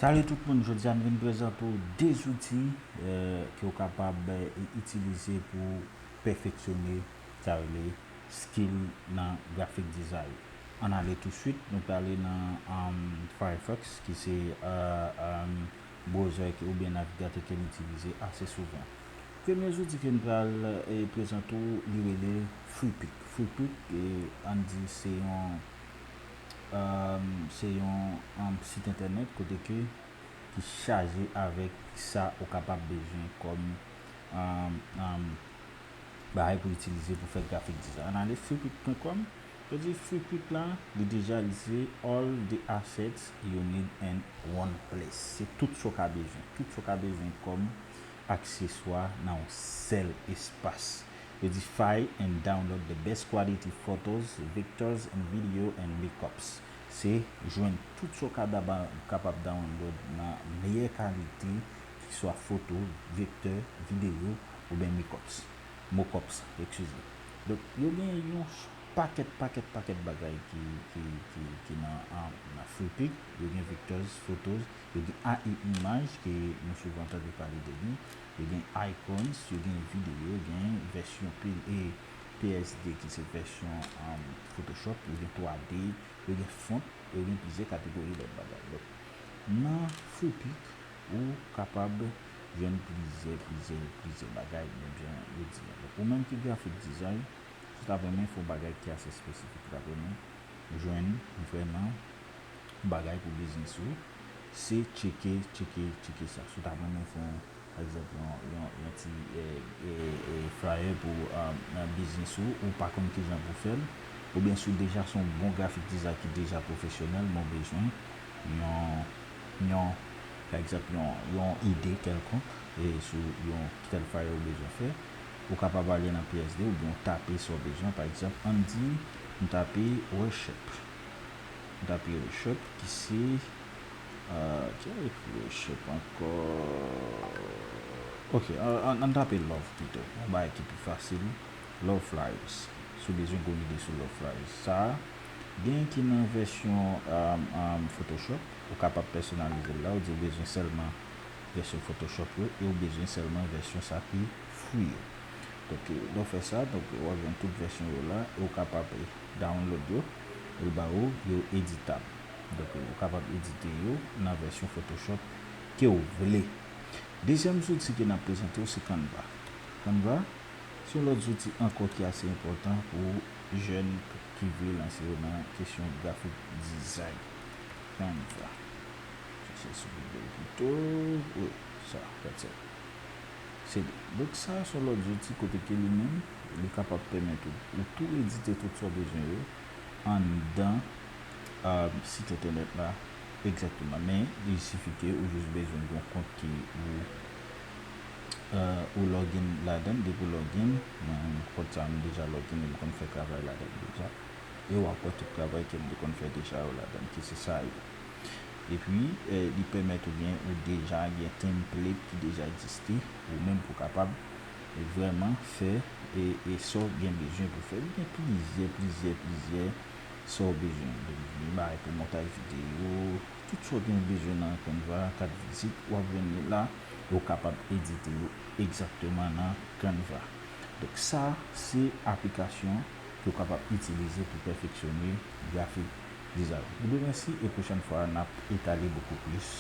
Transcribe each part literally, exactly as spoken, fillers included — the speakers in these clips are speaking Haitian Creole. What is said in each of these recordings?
Salut tout moun, jodi a m vin prezante w de zouti eh, ke w kapab eh, itilize pou pèfeksyone sa rele skill nan graphic design. Ann ale touswit, nou prale nan um, Firefox ki se uh, um, browser ki, oubyen navigatè ke m itilize ase souvan. Premye zouti ke m pral eh, prezante w, li rele Freepik. Freepik, eh, ann di se yon um, se yon um, sit entènèt kote ke ki chaje avèk sa ou kapab bezwen kòm um, um, bagay pou itilize pou fè grafik design. Ann ale freepik pwen kòm, yo di freepik la, li deja li se all the assets you need in one place. Se tout sa w ka bezwen. Tout sa w ka bezwen kòm akseswa nan yon sèl espas. Yo di find and download the best quality photos, vectors and video and makeups. Se jwenn tout sa w ka daba- kapab download nan meyè kalite, ki swa foto, vektè, videyo, oubyen makeups, mockups, eskize. Donk, yo gen yon pakèt, pakèt, pakèt bagay ki, ki, ki, ki nan, an- nan Freepik. Yo gen vectors, photos, yo gen A I imaj ke nou souvan tande pale de li. Yo gen icons, yo gen videyo, yo gen vèsyon P- e P S D ki se vèsyon um, Photoshop, yo gen twa D, yo gen font, yo gen plizyè kategori lòt bagay. Donk, nan Freepik, ou kapab jwenn plizyè, plizyè, plizyè bagay, menm jan yo di a. Donk, ou menm ki grafik design, si w ta renmen fè yon bagay ki ase espesifik, ou ta renmen jwenn vrèman yon bagay pou biznis ou, se tcheke, tcheke, tcheke sa. Si w ta renmen fè yon, pa egzanp, yon, yon, yon ti eh, eh, eh, flyer pou um, biznis ou, ou pa konn kijan pou fè l, oubyen si w deja se yon bon grafik design ki deja pwofesyonèl, men w bezwen yon, yon, pa egzanp, yon, yon ide kèlkonk e sou yon tèl flyer ou bezwen fè, ou kapab ale nan P S D oubyen w tape sa w bezwen. Pa egzanp, ann di m tape worship. M tape worship ki se. Uh, ki a ekri worship ankò? Ok, ann tape love pito. Yon bagay ki pi fasil. Love flyers. Si w bezwen gon ide sou love flyers. Sa a, gen ki nan vèsyon um, um, Photoshop. Ou kapab pèsonalize l la, ou di ou bezwen sèlman vèsyon Photoshop yo e ou bezwen sèlman vèsyon sa ki free yo. Donk, lè w fè sa, donk, w ap jwenn tout vèsyon yo la e ou kapab download yo e l ba ou yo editab. Donk, ou kapab edite yo nan vèsyon Photoshop ke w vle. Dezyèm zouti ke n ap prezante w se Canva. Canva, se yon lòt zouti ankò ki ase enpòtan pou jèn ki vle lanse yo nan kesyon grafik design. Canva. Chèche sou Google pito. Wi, sa, that's it. Se li. Donk, sa a se yon lòt zouti kote ke li menm, li kapab pèmèt ou, ou tou edite tout sa w bezwen yo anndan uh, sit entènèt la egzakteman. Men, li sifi ke ou jis bezwen gen yon kont ki ou, uh, ou login ladan l. Depi w login, mwen, kont sa a, m deja login, m konn fè travay ladan l deja. E w ap wè tout travay ke m te konn fè deja yo ladan l, ki se sa yo. Epi, eh, li pèmèt ou gen, ou deja gen template ki deja egziste, ou menm pou w kapab vrèman fè e, e sa w gen bezwen pou fè. Li gen plizyè, plizyè, plizyè sa w bezwen. Li bay pou montaj videyo, tout sa w gen bezwen nan Canva, kat vizit, w ap jwenn li la, e w kapab edite yo egzakteman nan Canva. Donk, sa, se aplikasyon ke w kapab itilize pou pèfeksyone grafik design. Nou di w mèsi e pwochèn fwa, n ap etale bokou plis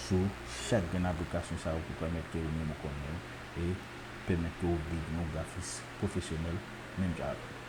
sou chak grenn aplikasyon sa yo pou pèmèt ke ou menm ou konnen yo e pèmèt ke w vin yon grafis pwofesyonèl menm jan avè m.